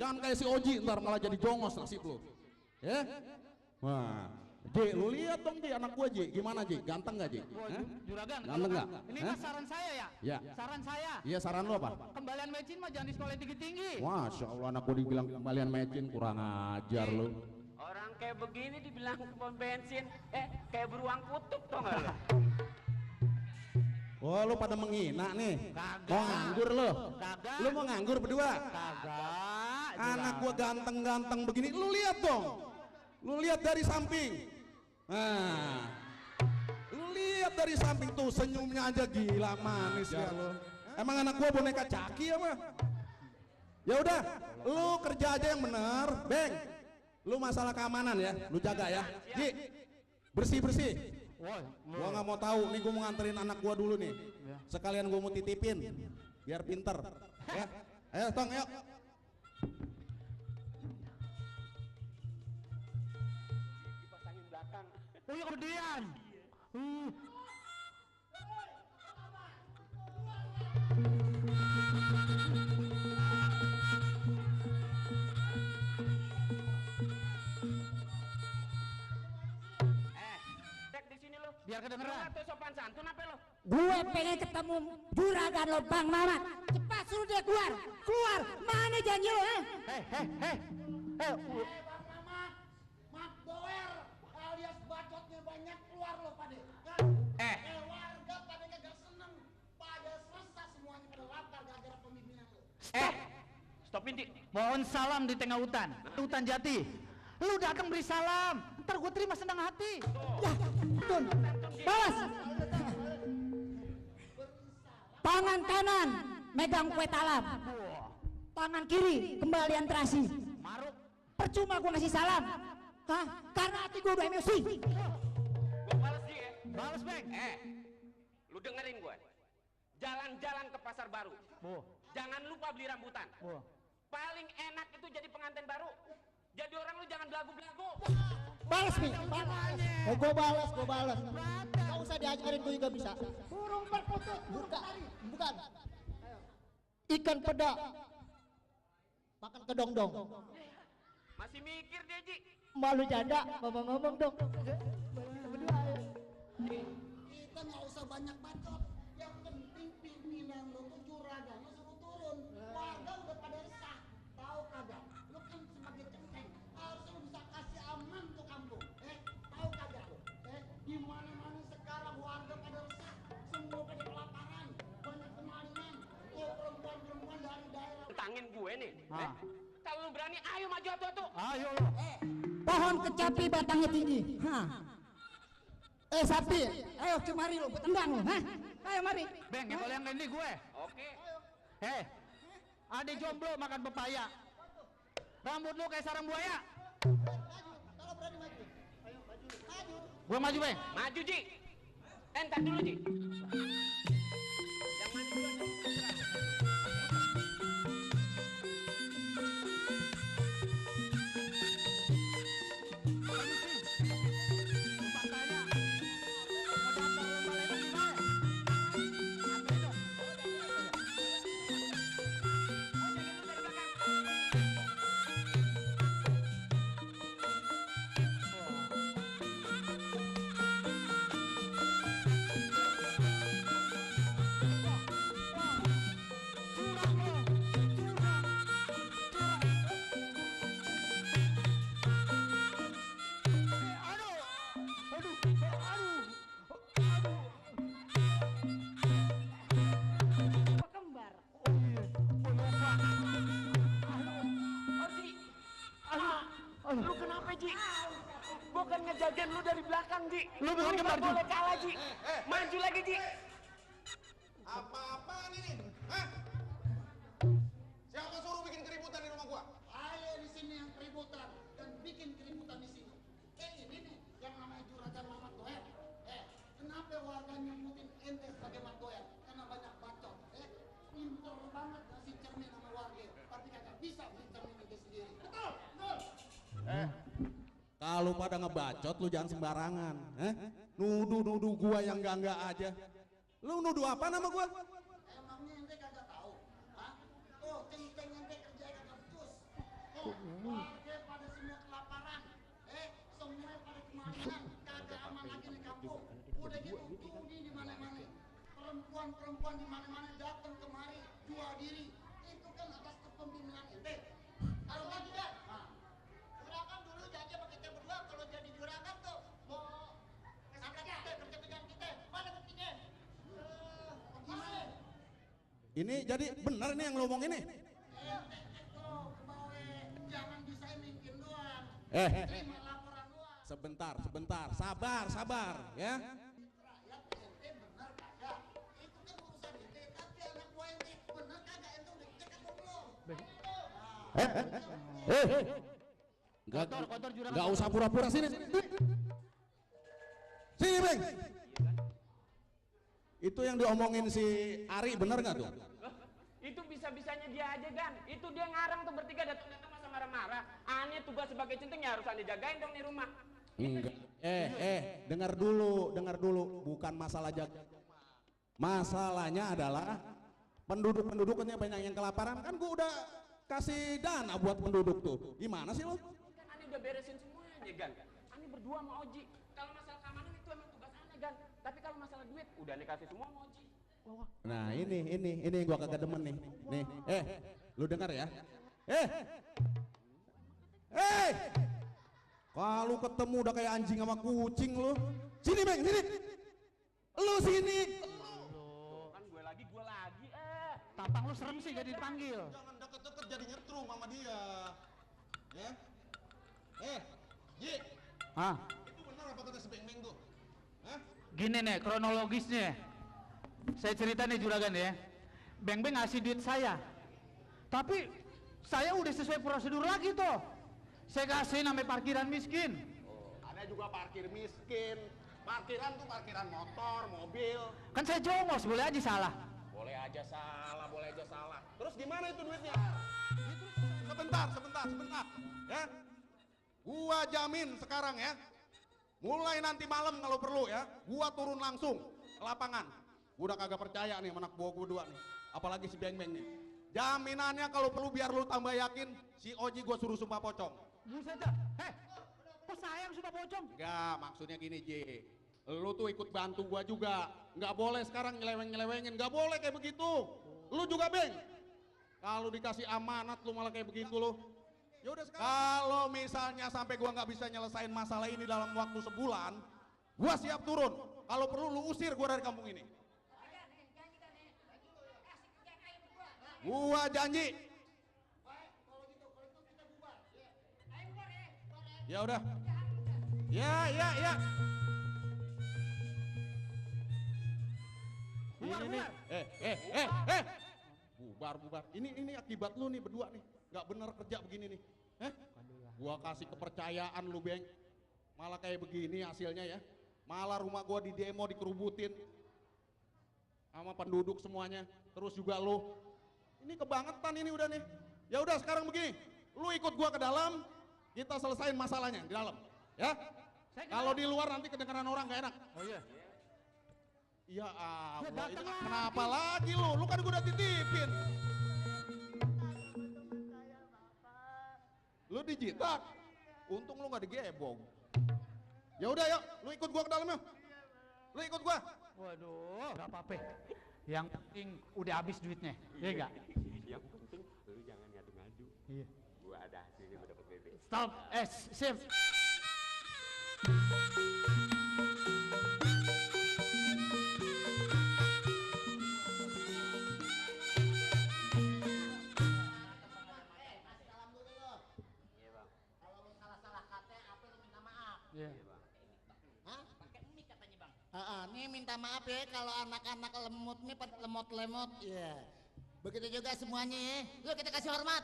Jangan kayak si Oji ntar malah jadi jongos nasib lu. Ya? Wah, Ji, lu lihat dong Ji anak gua Ji, gimana Ji? Ganteng gak Ji? Juragan, ganteng gak? Ini mas saran saya ya? Ya. Saran saya. Iya, saran lu apa? Kembalian mecin mah jangan di sekolah tinggi-tinggi. Masya Allah, anak gua dibilang kembalian mecin, kurang ajar lu. Orang kayak begini dibilang pom bensin, kayak beruang kutub tau gak lu? Oh, lu pada menghina nih. Kagak. Mau nganggur lu? Kagak. Lu mau nganggur berdua? Kagak. Anak gua ganteng-ganteng begini, lu lihat dong. Lu lihat dari samping. Nah, lu lihat dari samping tuh senyumnya aja gila manis ya lu. Emang anak gua boneka caki apa? Ya udah, lu kerja aja yang bener, Beng. Lu masalah keamanan ya, lu jaga ya. Ji, bersih-bersih. Gua nggak mau tahu nih, gua mau nganterin anak gua dulu nih. Sekalian gua mau titipin biar pinter. Ya. Ayo, Tong, yuk. Dipasangin belakang. Oh iya kemudian. Cek di sini lo. Biar kedengeran. Lu tuh sopan santun apa lo? Gue pengen ketemu juragan lo Bang Mamat. Cepat suruh dia keluar. Keluar. Mana janji lo? Bang Mamat, Mat Bower alias bacotnya banyak keluar lo pade. Warga pada kagak seneng, pada resah semuanya pada lapar gara-gara pemimpinan lo. Stopin di. Mohon salam di tengah hutan. Hutan jati. Lu datang beri salam. Ntar gue terima senang hati. Ya, Tun. Balas. Tangan kanan megang kue talam. Tangan kiri kembalian terasi. Maruk. Percuma gue ngasih salam. Hah? Karena hati gue udah emosi. Gua balas Ji ya. Balas Bang. Lu dengerin gue. Jalan-jalan ke pasar baru. Jangan lupa beli rambutan. Paling enak itu jadi pengantin baru. Jadi orang lu jangan belagu-belagu. Balas nih. Gue balas. Gak usah diajarin, gue juga bisa. Burung perkutut, Bukan. Ikan peda. Makan kedong-dong. Masih mikir dia Ji. Malu janda, ngomong dong. kita nggak usah banyak bacot. Yang penting pimpinan lo tuh juragan lo suruh turun. Warga udah pada resah. Tahu kagak? Lo kan sebagai centeng harusnya lo bisa kasih aman tuh kampung. Tahu kagak lo? Di mana-mana sekarang warga pada resah. Semua pada kelaparan. Banyak kemalingan. Perempuan-perempuan dari daerah. Tentangin gue nih. Kalau lu berani, ayo maju atuh-atuh. Ayo lo. Pohon kecapi batangnya tinggi. Sapi, ayo kemari lo, gue tendang lo. Ayo mari. Bang, yang boleh yang ini gue. Oke. Adik jomblo makan pepaya. Rambut lu kayak sarang buaya. Kalau berani maju. Ayo maju. Maju. Gue maju, Bang. Maju Ji. Entar dulu Ji. Yang maju duluan, terserah. Lu kenapa Ji? Bukan ngejagain lu dari belakang Ji. Lu bukan kembar, Ji. boleh kalah Ji. Maju lagi Ji. Apa-apaan ini? Hah? Siapa suruh bikin keributan di rumah gua? Ayo di sini yang keributan dan bikin keributan di sini. Ini nih yang namanya juragan Mamat Goer. Kenapa warga nyebutin ente sebagai Mat Goer? Karena banyak bacot. Pinter banget ngasih cermin sama warga, tapi kagak bisa beli cermin itu sendiri. Betul? Betul? Kalau pada ngebacot lu jangan sembarangan. Nuduh-nuduh gua yang enggak aja. Lu nuduh apa nama gua? Emangnya ente kagak tahu? Hah? Tuh, centeng ente kerjanya kagak becus. perempuan di mana-mana datang kemari jual diri. Itu kan atas kepemimpinan ente. Kalau nggak tidak, nah, juragan dulu janji sama kita berdua kalau jadi juragan tuh mau angkat kita kerja kerjaan kita. Mana buktinya? Gimana? Ini jadi benar nih yang lo omong ini. Ente itu kebawe jangan bisa mungkin doang. Terima laporan doang. Sebentar, sabar ya. Rakyat ente benar kagak? Itu kan urusan ente. Tapi anak buah ente benar kagak? Ente udah cek apa belum? Kotor juragan. Gak usah pura-pura sini. Sini, Beng. Itu yang diomongin si Ari bener nggak tuh? Itu bisa-bisanya dia aja, Gan. Itu dia ngarang tuh bertiga datang-datang masa marah-marah. Aneh tugas sebagai centeng ya harus aneh jagain dong di rumah. Enggak. Dengar dulu. Bukan masalah jaga. Masalahnya adalah penduduknya banyak yang kelaparan. Kan gua udah kasih dana buat penduduk tuh. Gimana sih lo? Kan aneh udah beresin semuanya, Gan. Aneh berdua sama Oji. Kalau masalah keamanan itu emang tugas aneh, Gan. Tapi kalau masalah duit udah aneh kasih semua sama Oji. Nah ini yang gua kagak demen nih. Nih, lu dengar ya? Kalau ketemu udah kayak anjing sama kucing lu. Sini, Beng, sini. Lu sini. Kan gue lagi. Tampang lu serem sih jadi dipanggil. Jangan deket-deket jadi nyetrum sama dia. Ya? Ji. Itu benar apa kata si Beng-Beng tuh? Hah? Gini nih kronologisnya. Saya cerita nih juragan ya. Beng-Beng ngasih duit saya. Tapi saya udah sesuai prosedur lagi tuh. Saya kasih namanya parkiran miskin. Ada juga parkir miskin. Parkiran tuh parkiran motor, mobil. Kan saya jongos, boleh aja salah. Boleh aja salah. Terus gimana itu duitnya? Sebentar. Ya. Gua jamin sekarang ya. Mulai nanti malam kalau perlu ya, gua turun langsung ke lapangan. Gua udah kagak percaya nih anak buah gua dua nih. Apalagi si Beng-Beng nih. Jaminannya kalau perlu biar lu tambah yakin, si Oji gua suruh sumpah pocong. Buset dah. Kok saya yang sudah pocong? Enggak, maksudnya gini J. Lu tuh ikut bantu gua juga. Nggak boleh sekarang nyeleweng-nyelewengin. Nggak boleh kayak begitu. Lu juga, Beng. Kalau dikasih amanat lu malah kayak begitu lu. Ya udah sekarang. Kalau misalnya sampai gua nggak bisa nyelesain masalah ini dalam waktu sebulan, gua siap turun. Kalau perlu lu usir gua dari kampung ini. Gua janji. Ya udah. Ya. Bubar. Ini akibat lu nih berdua nih. Nggak bener kerja begini nih. Gua kasih kepercayaan lu, Beng. Malah kayak begini hasilnya ya. Malah rumah gua di demo dikerubutin sama penduduk semuanya. Terus juga lu. Ini kebangetan ini udah nih. Ya udah sekarang begini. Lu ikut gua ke dalam, kita selesain masalahnya di dalam. Ya? Kalau di luar nanti kedengeran orang gak enak. Oh iya. Ya Allah, ini kenapa lagi lu? Lu kan gua udah titipin. Lu dijitak. Untung lu gak digebong. Ya udah yuk, lu ikut gua ke dalam yuk. Lu ikut gua. Waduh, gak apa-apa. Yang penting udah habis duitnya. Iya enggak? Yang penting lu jangan ngadu-ngadu. Iya. Gua ada hasilnya gua dapat bebek. Stop. Sip. Nih minta maaf ya kalau anak-anak lemot nih pada lemot-lemot ya. Begitu juga semuanya ya. Yuk kita kasih hormat.